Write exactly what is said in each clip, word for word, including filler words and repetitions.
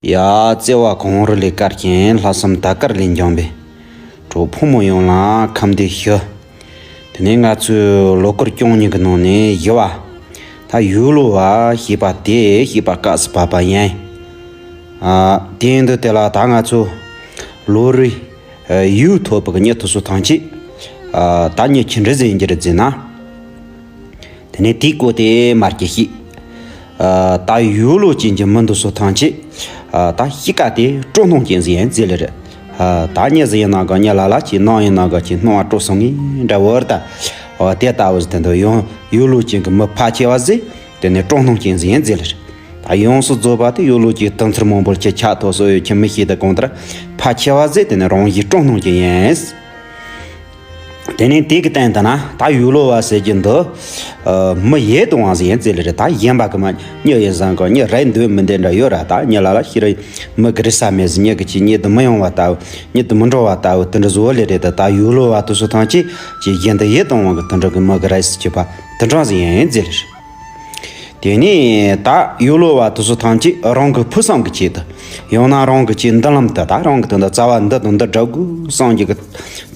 ཡ། བརྩེ་བ་གངས་རི་ལས་དཀར་ཞིང་། ལྷག་བསམ་དར་དཀར་ལས་འཇམ་པའི་གྲོགས་ཕོ་མོ་ཡོངས་ལ་ཁམས་བདེ་ཞུ། དེ་ནས་ང་ཚོའི་ལོ་སྐོར་བཅུ་གཉིས་ཀྱི་ནང་ནས་བཞི་བ། ད་ཡོས་ལོ་བ་ཞེས་པ་དེ་བཤད་པ་སྐབས་སུ་བབས་པ་ཡིན། ཨ། དེ་ཡིན་དུས་དེ་ལ་ད་ང་ཚོ་ལོ་རེའི་ཡོས་ཐོབ་པའི་མྱི་དེ་ཚོ་ཐམས་ཅད། ཨ། ད་མྱི་ཆི་འདྲ་ཟིག་ཡིན་རྒྱུ་རེད་ཟེར་ན། དེ་ནས་དེའི་སྐོར་དེ་མར་གྱི་ཤིག་ཨ། ད་ཡོས་ལོ་ཅན་གྱི་མི་འདི་ཚོ་ཐམས་ཅད། ཨ། ད་གཤིས་ཀ་དེ་སྤྲོ་སྣང་ཅན་ཟིག་ཡིན་ཟེར་ལེ་རེད། ཨ། ད་མྱི་ཟིག་ཡིན་ན་ག་མྱི་ལ་ལ་ཅིག་ནང་ཡིན་ན་ག་ཅིག་སྣང་བ་སྤྲོ་སོང་ངེས་འདྲ་བོ་རེད་ད། ཨ། དེ་ལྟ་བུ་ཟིག་དེ་འདུག་ཡང་ཡོས་ལོ་ཅན་གྱི་མི་ཕལ་ཆེ་བ་ཟིག་དེ་ནས་སྤྲོ་སྣང་ཅན་ཟིག་ཡིན་ཟེར་ལེ་རེད། ད་ཡོངས་སུ་རྫོགས་པ་དེ་ཡོས་ལོ་ཅན་དུས་ཚོད་མང་པོར་ཁྱི་ཆགས་ཐོག་སོགས་ཡོད་ཁྱི་མི་ཤེས་དུ་གང་ལྟར་ཕལ་ཆེ་བ་ཟིག་དེ་ནས་རང་བཞིན་སྤྲོ་སྣང་ཅན་ཡིན། དེ་ནས་དེ་གི་སྟེང་དུ་ན་ད་ཡོས་ལོ་བ་ཟེར་གྱི་འདུག་ཨ། མི་ཡིད་དུ་འོང་ཟིག་ཡིན་ཟེར་ལེ་རེད། ད་གཞན་པ་གི་མ་མྱི་ཡིན་བཟང་གི་མྱི་རེད་འདོད་མི་འདོད་འདྲ་ཡོད་ར། ད་མྱི་ལ་ལ་ཤི་རེ་མི་གི་རེད་ས་མེད་ཟིག་མྱི་གི་ཅི་མྱི་དུ་མི་ཡོང་བ་ལྟ་བུ་མྱི་དུ་མི་འགྲོ་བ་ལྟ་བུ་དེ་འདྲ་བཟོ་ལེ་རེད། ད་ད་ཡོས་ལོ་བ་དེ་ཚོ་ཐམས་ཅད་ཀྱི་གཞན་དུ་ཡིད་དུ་འོང་གི་དེ་འདྲ་གི་མི་གི་རེད་ཟེར་གྱི་པ་དེ་འདྲ་ཟིག་ཡིན་ཟེར་ལེ་རེད། དེ་ནས་ད་ཡོས་ལོ་བ་དེ་ཚོ་ཐམས་ཅད་རང་གི་ཕུགས་བསམ་གྱི་ཆེད་དུ། ཡང་ན་རང་གི་ཆེད་མདུན་ལམ་དུ་ད་རང་གི་དོན་དུ་རྩ་བ་འདི་དང་འདི་སྒྲུབ་དགོས་བསམ་གྱི་གི་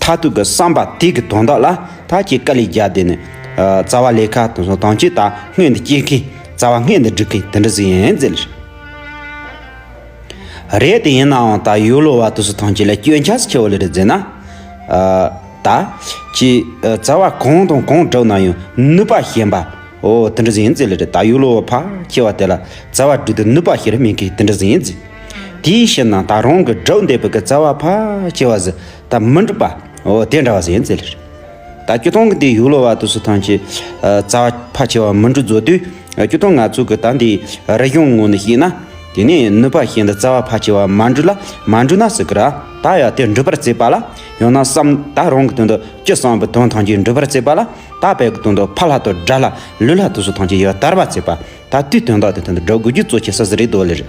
མཐར་ཐུག་གི་བསམ་པ་དེ་གི་དོན་དག་ལ་ད་ཀྱི་དཀའ་ལས་རྒྱག་དེ་ནས། ཨ། རྩ་བ་ལས་ཀ་དེ་ཚོ་ཐམས་ཅད་ད་སྔོན་དུ་སྐྱེལ་མཁན་རྩ་བ་སྔོན་དུ་སྒྲུབ་མཁན་དེ་འདྲ་ཟིག་ཡིན་ཟེར་ལེ་རེད། རེད། དེ་ཡིན་ནའང་ད་ཡོས་ལོ་བ་དེ་ཚོ་ཐམས་ཅད་ལ་སྐྱོན་ཆ་ཆེ་བོ་ལེ་རེད་ཟེར་ན། ཨ། ད་ཅི། ཨ། རྩ་བ་གང་དང་གང་བསྒྲུབས་ན་ཡང་ནུས་པ་ཞན་པ། ཨོ། དེ་འདྲ་ཟིག་ཡིན་ཟེར་ལེ་རེད། ད་ཡོས་ལོ་བ་ཕལ་ཆེ་བ་དེ་ལ་རྩ་བ་སྒྲུབ་དུས་ནུས་པ་ཞེ་དྲག་མེད་མཁན་དེ་འདྲ་ཟིག་ཡིན་ཟེར། དེའི་ཕྱིར་ན་ད་རང་གི་བསྒྲུབས་བསྡད་པའི་གི་རྩ་བ་ཕལ་ཆེ་བ་ཟིག་ད་མི་འགྲུབ་པ། ཨོ། དེ་འདྲ་བ་ཟིག་ཡིན་ཟེར་ལེ་རེད། ད་སྤྱིར་བཏང་གི་འདི་ཡོས་ལོ་བ་དེ་ཚོ་ཐམས་ཅད། ཨ། རྩ་བ་ཕལ་ཆེ་བ་མི་འགྲུབ་བཟོ་དུས། ཨ། སྤྱིར་བཏང་ང་ཚོ་གི་ད་འདི་རིག་གཞུང་ངོས་ནས་བཤད་ན། དེ་ནས་ནུས་པ་ཞན་དུ་རྩ་བ་ཕལ་ཆེ་བ་མ་འགྲུབ་ལ་མ་འགྲུབ་ན་ཟེར་གི་ར། ད་ཡ་དེ་འགྲུབ་པར་བྱེད་པ་ལ་ཡང་ན་བསམ་ད་རང་གི་དོན་དུ་ཅི་བསམ་པའི་དོན་ཐམས་ཅད་འགྲུབ་པར་བྱེད་པ་ལ་ད་དཔེ་གི་དོན་དུ་ཕ་ལྷ་དང་དགྲ་ལྷ་ལུས་ལྷ་དེ་ཚོ་ཐམས་ཅད་ཡ་དར་བར་བྱེད་པ། ད་དུས་དོན་དག་དེ་དོན་དུ་སྒྲུབ་དགོས་རྒྱུ་གཙོ་ཆེ་ས་ཟིག་རེད་དོ་ལེ་རེད།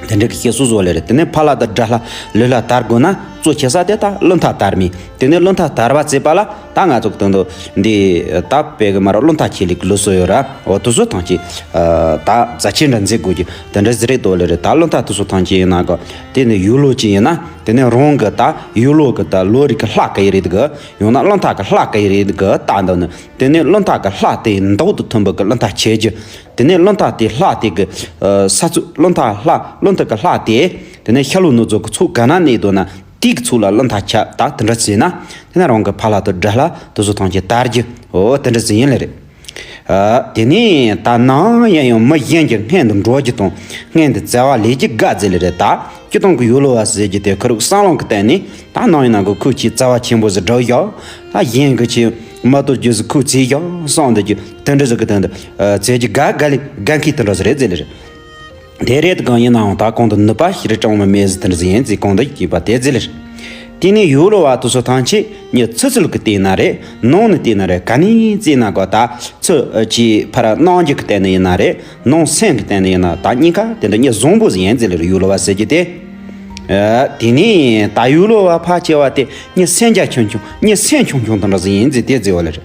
དེ་འདྲ་གི་བཤད་སྲོལ་བཟོ་ལེ་རེད། དེ་ནས་ཕ་ལྷ་དང་དགྲ་ལྷ་ལུས་ལྷ་དར་དགོས་ན་གཙོ་ཆེ་ས་དེ་ད་ཀླུ་མཐའ་དར་མི། དེ་ནས་ཀླུ་མཐའ་དར་བ་བྱེད་པ་ལ་ད་ང་ཚོ་གི་དོན་དུ་འདི་ད་དཔེ་གི་མ་ར་ཀླུ་མཐའ་ཆེ་ལེ་གི་ལུགས་སྲོལ་ཡོད་ར། འོ་དེ་ཚོ་ཐམས་ཅད་ད་རྩ་ཆེན་འདྲ་མཛད་དགོས་རྒྱུ་དེ་འདྲ་ཟིག་རེད་དོ་ལེ་རེད། ད་ཀླུ་མཐའ་དེ་ཚོ་ཐམས་ཅད་ཡིན་ན་གི་དེ་ནས་ཡོས་ལོ་ཅན་ཡིན་ན་དེ་ནས་རང་གི་ད་ཡོས་ལོ་གི་ད་ལོ་རིགས་གི་ལྷ་གི་ཡི་རེད་གི་ཡང་ན་ཀླུ་མཐའ་གི་ལྷ་གི་ཡི་རེད་གི་ད་འདི་ནི་དེ་ནས་ཀླུ་མཐའ་གི་ལྷ་དེ་མདོག་དང་མཐུན་པ་གི་ཀླུ་མཐའ་ཆེ་རྒྱུ། དེ་ནས་ཀླུ་མཐའ་དེ་ལྷ་དེ་གི་ཨ་ས་ཚུགས་ཀླུ་མཐའ་ལྷ་ཀླུ་མཐའ་གི་ལྷ་དེ་དེ་ནས་ཤ་ལུག་ནུ་ཚོ་གི་ཚོགས་ག་ན་གནས་འདུག་ན་དེ་གི་ཚོགས་ལ་ཀླུ་མཐའ་ཆ་ད་དེ་འདྲ་བྱས་ན་དེ་ནས་རང་གི་ཕ་ལྷ་དང་དགྲ་ལྷ་དེ་ཚོ་ཐམས་ཅད་དར་རྒྱུ། འོ་དེ་འདྲ་ཟིག་ཡིན་ལེ་རེད། ཨ། དེ་ནས་ད་ནང་ཡང་ཡང་མི་གཞན་གྱི་སྔོན་དུ་འགྲོ་རྒྱུ་དང་སྔོན་དུ་བྱ་བ་ལས་རྒྱུ་དགའ་ཟེར་ལེ་རེད་ད། སྤྱིར་བཏང་གི་ཡོས་ལོ་བ་ཟེར་རྒྱུ་དེ་ཁོ་རང་བསམ་བློ་གི་སྟེང་ནས་ད་ནང་ཡིན་ན་གི་ཁོ་ཆེས་རྩ་བ་ཆེན་པོ་ཟིག་སྒྲུབ་བཞག་ད་གཞན་གི་ཆེས་མ་གཏོགས་རྒྱུ་ཟིག་ཁོ་བྱས་བཞག་བསམ་འདོད་རྒྱུ་དེ་འདྲ་ཟིག་གི་སྟེང་དུ་ཨ་བྱེད་རྒྱུ་དགའ་དགའ་ལེ་དགའ་མཁན་དེ་འདྲ་ཟིག་རེད་ཟེར་ལེ་རེད། དེ་རེད་གང་ཡིན་ནའང་ད་གོང་དུ་ནུས་པ་ཞེ་དྲག་མེད་ཟིག་དེ་འདྲ་ཟིག་ཡིན་ཟེར་གོང་དུ་བཤད་པ་དེ་ཟེར་ལེ་རེད། དེ་ནས་ཡོས་ལོ་བ་དེ་ཚོ་ཐམས་ཅད་མྱི་ཚུལ་ཚུལ་གི་སྟེང་ན་རེད། ནང་ནས་བལྟས་ན་རེད། ག་ནས་བལྟས་ན་གོ་ད་ཚུལ་གྱི་ཕར་རྣམ་འགྱུར་གི་སྟེང་ནས་ཡིན་ན་རེད། ནང་སེམས་ཀྱི་སྟེང་ནས་ཡིན་ན་ད་གཉིས་ཀ་དེ་འདྲ་མྱི་བཟང་པོ་ཟིག་ཡིན་ཟེར་ལེ་རེད། ཡོས་ལོ་བ་ཟེར་རྒྱུ་དེ། ཨ། དེ་ནས་ད་ཡོས་ལོ་བ་ཕལ་ཆེ་བ་དེ་མྱི་སེམས་རྒྱ་ཆུང་ཆུང་མྱི་སེམས་ཆུང་ཆུང་དེ་འདྲ་ཟིག་ཡིན་ཟེར་དེ་ཟེར་བ་ལེ་རེད།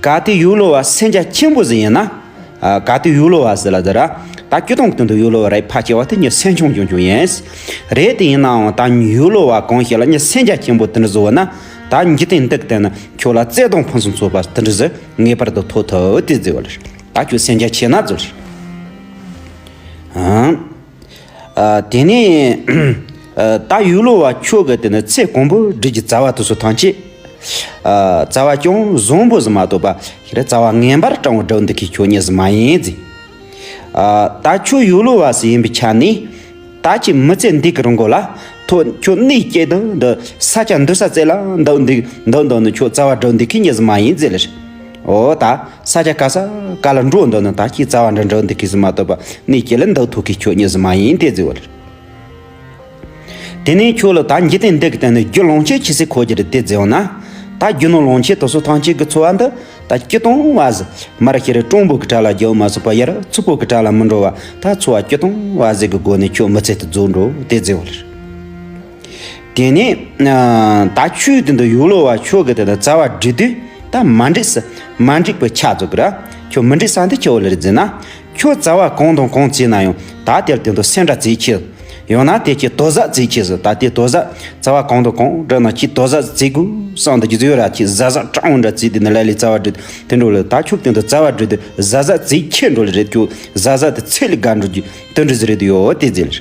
གལ་ཏེ་ཡོས་ལོ་བ་སེམས་རྒྱ་ཆེན་པོ་ཟིག་ཡིན་ན། ཨ། གལ་ཏེ་ཡོས་ལོ་བ་ཟེར་ལ་ཟེར་ར། ད་སྤྱིར་བཏང་གི་དོན་དུ་ཡོས་ལོ་བ་རེད་ཕལ་ཆེ་བ་དེ་མྱི་སེམས་ཆུང་ཆུང་ཆུང་ཡིན། རེད་དེ་ཡིན་ནའང་ད་ཡོས་ལོ་བ་གང་ཞིག་ལ་མྱི་སེམས་རྒྱ་ཆེན་པོ་དེ་འདྲ་ཟིག་ཡོད་ན་ད་འཇིག་རྟེན་འདི་གི་སྟེང་ན་ཁྱོད་ལ་བརྩེ་དང་ཕུན་སུམ་ཚོགས་པ་དེ་འདྲ་ཟིག་ངེས་པར་དུ་ཐོབ་ཐུབ་དེ་ཟེར་བ་ལེ་རེད། ད་ཁྱོད་སེམས་རྒྱ་ཆེ་ན་ཟེར་རེད། ཨང་། ཨ། དེ་ནས་ཨ། ད་ཡོས་ལོ་བ་ཁྱོད་ཀྱི་དེ་ནི་ཚེ་གང་པོ་སྒྲུབ་ཀྱི་བྱ་བ་དེ་ཚོ་ཐམས་ཅད། ཨ། བྱ་བ་ཅུང་བཟང་པོ་ཟིག་མ་གཏོགས་པ་ཞིག་རེད། བྱ་བ་ངན་པ་སྤྲང་བོ་སྒྲུབ་འདི་གི་ཁྱོད་མྱི་ཟིག་མ་ཡིན་ཟེར། ཨ། ད་ཁྱོད་ཡོས་ལོ་བ་ཟིག་ཡིན་པའི་ཆ་ནས་ད་ཅི་མི་ཚེ་འདི་གི་རིང་གོ་ལ་ཐོ་ཁྱོད་གནས་སྐྱེལ་དུ་འདི་ས་ཆ་འདི་ས་ཚེ་ལ་འདི་འདི་འདི་འདི་ནི་ཁྱོད་བྱ་བ་སྒྲུབ་འདི་གི་མྱི་ཟིག་མ་ཡིན་ཟེར་ལེ་རེད། འོ་ད། ས་ཆ་ག་ས་ག་ལ་འགྲོ་འདོད་ན་ད་ཅིག་རྩ་བ་འདྲ་འགྲོ་འདི་གི་ཟིག་མ་གཏོགས་པ་གནས་སྐྱེལ་ལ་འདུག་ཐུབ་ཀི་ཁྱོད་གཉིས་ཟིག་མ་ཡིན་དེ་ཟེར་བ་ལ། དེ་ནས་ཁྱོད་ལ་ད་འཇིག་རྟེན་འདི་གི་སྟེང་ནས་རྒྱུ་ལོངས་སྤྱོད་ཅི་ཟིག་མཁོ་རྒྱུ་རེད་དེ་ཟེར་བ་ན། ད་རྒྱུ་ནོར་ལོངས་སྤྱོད་དེ་ཚོ་ཐམས་ཅད་ཀྱི་འཚོ་བ་འདི་ད་སྐྱིད་ཏོང་བ་ཟིག་མ་ར་ཤི་རེ་སྤྲང་པོ་གི་གྲལ་ལ་རྒྱག་མ་སོང་པ་ཡར་ཚུགས་པོ་གི་གྲལ་ལ་མི་འགྲོ་བ་ད་འཚོ་བ་སྐྱིད་ཏོང་བ་ཟིག་གི་སྒོ་ནས་ཁྱོད་མི་ཚེ་དེ་རྫོགས་འགྲོ་དེ་ཟེར་བ་ལ། དེ་ནས་ད་ཆོས་དེ་འདི་ཡོ་ལོ་བ་ཆོས་གི་དེ་ད་རྩ་བ་འགྲིག་དུས་ད་མ་འགྲིག་ས་མ་འགྲིག་པའི་ཆ་ཚུགས་གི་ར། ཁྱོད་མི་འགྲིག་ས་འདི་ཆེ་བོ་ལེར་འཛིན་ན་ཁྱོད་རྩ་བ་གང་དང་གང་བྱས་ན་ཡང་ད་དེར་དེ་འདི་སེམས་འདྲ་བྱེད་ཁྱེད་ ཡང་ན་དེ་ཁྱེད་དོ་ཟ་བཙལ་ཁྱེད་ཟེར། ད་དེ་དོ་ཟ་རྩ་བ་གང་དང་གང་འདྲ་ན་ཁྱེད་དོ་ཟ་བཙལ་དགོས་བསམ་དུ་རྒྱུ་ཡོད་ར། ཁྱེད་ཟ་ཟ་སྤྲང་བོ་འདྲ་བཙལ་དེ་ནི་ལ་ལས་རྩ་བ་སྒྲུབ་དེ་འགྲོ་ལ། ད་ཁྱོད་སྟེང་དུ་རྩ་བ་སྒྲུབ་དེ་ཟ་ཟ་བཙལ་ཁྱེད་འགྲོ་ལ་རེད། ཁྱོད་ཟ་ཟ་དེ་ཚེ་ལས་དགའ་འགྲོ་རྒྱུ་དོན་འགྲུབ་ཟེར་རེད་དུ་ཡོད་དེ་ཟེར།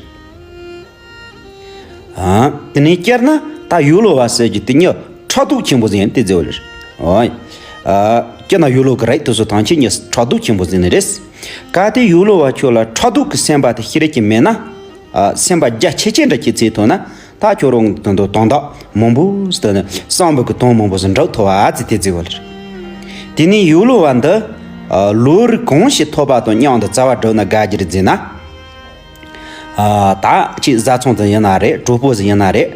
ཨ། དེ་ནས་བསྐྱར་ན་ད་ཡུལ་ལོ་བ་ཟེར་རྒྱུ་དེ་ཉིད་ཕྲག་དོག་ཆེན་པོ་ཟིག་ཡིན་དེ་ཟེར་བ་རེད། ཨོ། ཨ། སྤྱིར་ན་ཡུལ་ལོ་གི་རིགས་དེ་ཚོ་ཐམས་ཅད་ཉིད་ཕྲག་དོག་ཆེན་པོ་ཟིག་ནི་རེད། གལ་ཏེ་ཡུལ་ལོ་བ་ཁྱོད་ལ་ཕྲག་དོག་གི་སེམས་པ་དེ་ཤེས་རིག་གི་མེད་ན། ཨ། སེམས་པ་རྒྱ་ཆེ་ཆེ་འདྲ་ཅིག་བཙལ་ཐུབ་ན། ད་ཁྱོད་རང་དོན་དུ་དོན་དག་མང་པོ་ཟིག་ནི་བསམ་པའི་གི་དོན་མང་པོ་ཟིག་འགྲུབ་ཐུབ་པ་ཟིག་དེ་ཟེར་བ་རེད། དེ་ནས་ཡུལ་ལོ་བ་འདི། ཨ། ལོ་རེ་གང་ཞིག་ཐོབ་པ་དང་མཉམ་དུ་རྩ་བ་སྒྲུབ་ན་དགའ་རྒྱུ་རེད་ཟེར་ན། ཨ། ད་ཅིག་བཟའ་ཚང་ཟིག་ཡིན་ན་རེད། གྲོགས་པོ་ཟིག་ཡིན་ན་རེད།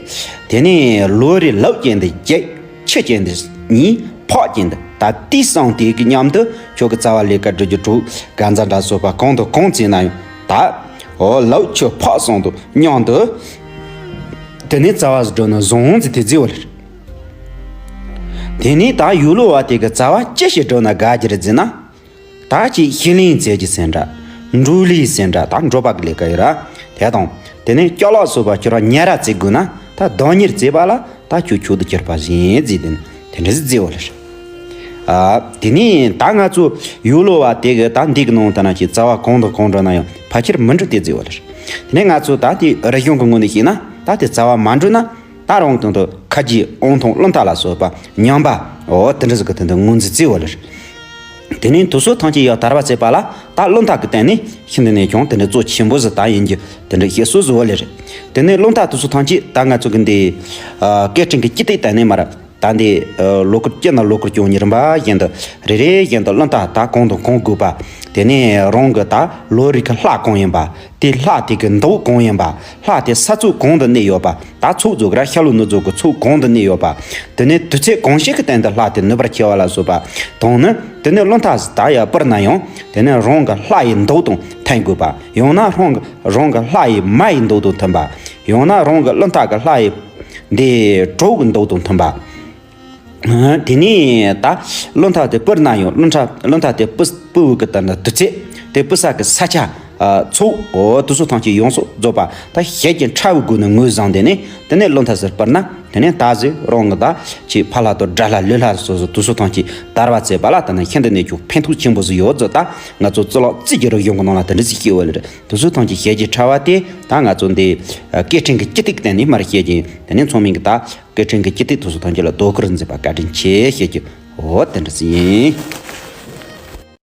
དེ་ནས་ལོ་རེ་ལོ་ཅན་དུ་རྒྱས། ཆུ་ཅན་དུ་གཉིས། ཕག་ཅན་དུ། ད་དེའི་སང་དེ་གི་མཉམ་དུ་ཁྱོད་ཀྱི་རྩ་བ་ལས་ཀ་སྒྲུབ་རྒྱུ་གྲོགས་ག་ཚོད་འདྲ་སོགས་པ་གང་དང་གང་བཙལ་ན་ཡང་། ད། ཨོ། ལོ་ཆུ་ཕག་སང་དང་མཉམ་དུ། དེ་ནས་རྩ་བ་སྒྲུབ་ན་བཟང་ཟིག་དེ་ཟེར་བ་རེད། དེ་ནས་ད་ཡུལ་ལོ་བ་དེ་གི་རྩ་བ་ཅི་ཞིག་སྒྲུབ་ན་དགའ་རྒྱུ་རེད་ཟེར་ན། ད་ཅིག་ཤི་ལེན་བཙལ་རྒྱུ་ཟེར་འདྲ། འགྲོ་ལས་ཟེར་འདྲ། ད་འགྲོ་བ་གི་ལས་ཀ་ཡོད་ར། དེ་དང་། དེ་ནས་སྐྱོ་ལག་སོགས་པ་ཁྱོད་རང་ཉལ་ར་བཙལ་དགོས་ན། ད་བདག་ཉལ་བཙལ་བ་ལ་ད་ཁྱོད་ཆོས་སུ་གྱུར་པ་ཡིན་ཟེར། དེ་ནི་དེ་འདྲ་ཟེར་བ་ལ། ཨ། དེ་ནས་ད་ང་ཚོ་ཡུལ་ལོ་བ་དེ་གི་ད་འདི་གི་ནང་དུ་ན་ཅིག་རྩ་བ་གང་དང་གང་འགྲོ་ན་ཡང་ཕལ་ཆེར་མི་འགྲོ་དེ་ཟེར་བ་ལ། དེ་ནས་ང་ཚོ་ད་དེ་རིག་གཞུང་གི་ངོས་ནས་བཤད་ན། ད་དེ་རྩ་བ་མ་འགྲོ་ན། ད་རང་དོན་དུ་ཁ་རྗེ་དབང་ཐང་རླུང་རྟ་ལ་སོགས་པ་ཉམས་པ། འོ། དེ་འདྲ་ཟིག་གི་དོན་དུ་ངོས་འཛིན་བརྩི་བ་ལ། དེ་ནས་དུས་ཚོད་ཐམས་ཅད་ཡང་དར་བ་བྱེད་པ་ལ། ད་རླུང་རྟ་གི་སྟེང་ནས་ཤིན་ཏུ་ནས་ཀྱང་དེ་འདྲ་གཙོ་ཆེན་པོ་ཟིག་ད་ཡིན་རྒྱུ་དེ་འདྲ་བཤད་སྲོལ་ཟིག་བ་ལ་རེད། དེ་ནས་རླུང་རྟ་དུས་ཚོད་ཐམས་ཅད་ད་ང་ཚོ་གི་འདི། ཨ། སྐད་འཕྲིན་གི་སྤྱི་སྟེགས་སྟེང་ནས་མར། ད་འདི། ཨ། ལོ་སྐོར་སྤྱིར་ན་ལོ་སྐོར་བཅུ་གཉིས་རིམ་པ་བཞིན་དུ། རེ་རེ་བཞིན་དུ་རླུང་རྟ་ད་གང་དང་གང་དགོས་པ། དེ་ནས་རང་གི་ད་ལོ་རེ་གི་ལྷ་གང་ཡིན་པ། དེ་ལྷ་དེ་གི་མདོག་གང་ཡིན་པ། ལྷ་དེ་ས་ཚོགས་གང་དུ་གནས་ཡོད་པ། ད་ཚོགས་རྫོགས་ར་ཤ་ལུག་ནུབ་རྫོགས་ཀྱི་ཚོགས་གང་དུ་གནས་ཡོད་པ། དེ་ནས་དུས་ཚོད་གང་ཞིག་གི་སྟེང་དུ་ལྷ་དེ་ནུབ་པར་འཆི་བ་ལ་སོགས་པ་དང་ནི། དེ་ནས་རླུང་རྟ་ད་ཡར་སྤུར་ན་ཡང་། དེ་ནས་རང་གི་ལྷ་ཡི་མདོག་དང་མཐུན་དགོས་པ། ཡང་ན་རང་གི་རང་གི་ལྷ་ཡི་མ་ཡི་མདོག་དང་མཐུན་པ། ཡང་ན་རང་གི་རླུང་རྟ་གི་ལྷ་ཡི་འདི་གྲོགས་ཀྱི་མདོག་དང་མཐུན་པ། དེ་ནས་ད་རླུང་རྟ་དེ་སྤུར་ན་ཡང་། རླུང་རྟ་རླུང་རྟ་དེ་སྤུ་སྤུ་བོ་གི་ལྟར་ན་དུས་ཚོད་དེ་སྤུ་ས་གི་ས་ཆ། ཨ། ཚོགས། འོ། དུས་ཚོད་ཐམས་ཅད་ཡོངས་སུ་རྫོགས་པ། ད་ཞལ་གྱི་ཕྲ་བའི་སྒོ་ནས་ངོས་བཟུང་སྟེ་ནས། དེ་ནས་རླུང་རྟ་ཟེར་སྤུར་ན། དེ་ནས་ད་ཟེར་རང་གི་ད་ཅིག་ཕ་ལྷ་དང་དགྲ་ལྷ་ལུས་ལྷ་སོགས་སུ་དུས་ཚོད་ཐམས་ཅད་དར་བ་བྱེད་པ་ལ། ད་ནི་ཤིན་ཏུ་ནས་ཀྱང་ཕན་ཐོགས་ཆེན་པོ་ཟིག་ཡོད་ཟེར། ད་ང་ཚོ་གཙུག་ལག་རྩིས་ཀྱི་རིག་གཞུང་གི་ནང་ལ་དེ་འདྲ་ཟིག་བཤད་བ་ལ་རེད། དུས་ཚོད་ཐམས་ཅད་ཞལ་གྱི་ཕྲ་བ་དེ་ད་ང་ཚོ་འདི། ཨ། སྐད་འཕྲིན་གྱི་སྤྱི་སྟེགས་སྟེང་ནས་མར་བཤད་ཀྱིན། དེ་ནས་ཚང་མས་གི་ད་སྐད་འཕྲིན་གྱི་སྤྱི་སྟེགས་དུས་ཚོད་ཐམས་ཅད་ལ་དོ་ཁུར་མཛད་པ་བཀའ་དྲིན་ཆེ་ཞུ་རྒྱུ། འོ། དེ་འདྲ་ཟིག་ཡིན།